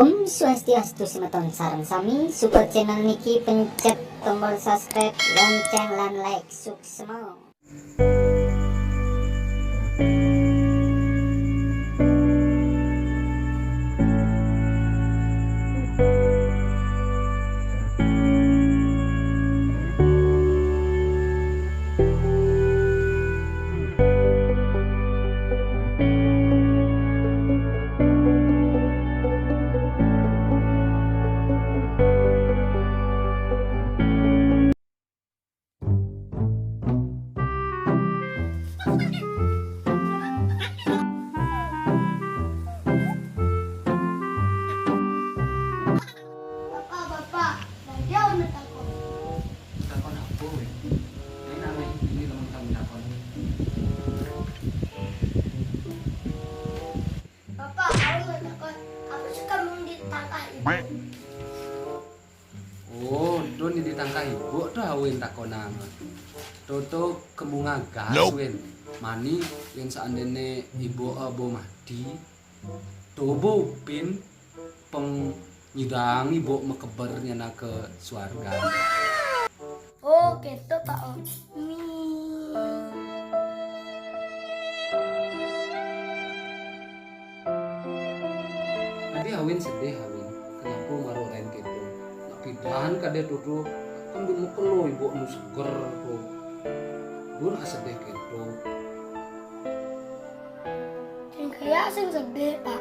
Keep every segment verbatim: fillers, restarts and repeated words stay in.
Om Swastiastu semeton sareng sami, support channel niki pencet tombol subscribe, lonceng lan like, suksma. Bapak, bapak, lagi aku nak takon. Takon apa, weh? Ini nama ini teman kamu takon. Bapak, aku nak takon. Apa sih kamu di tangkah ini? Oh, don di tangkah ibu tuh awin takonang. Toto kemungagas win. Mani yen seandene ibu abo mati, tobo pin peng nyidang ibu mekebernya na ke swarga. Oh, gitu, Pak Om. Tapi awin sedih, awin. Kenapa maro lain gitu? Nak pidan kade tutu, kan dulu kelo ibu nu seger tu. Dun sedih gitu. Sing kaya sing sedih, Pak.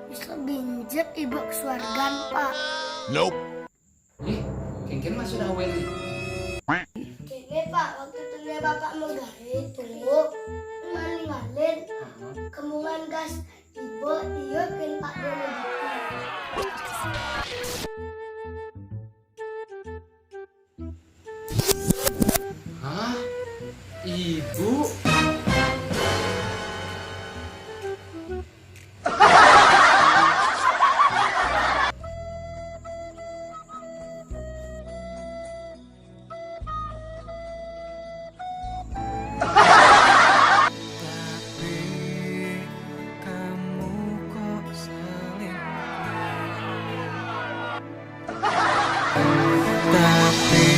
Bisa binjet ibu ke swargan, Pak. Ih, kengken maksud awin ni. Kene, Pak, waktu tengah bapak megawe tu, maling-maling, kemungan gas, ibu, iya, pen Pak dia begitu. Hah? Ibu? Tapi kamu kok selingkuh? Tapi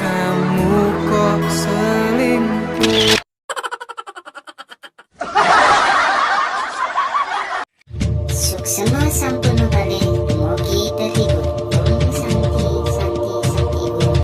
kamu kok selingkuh?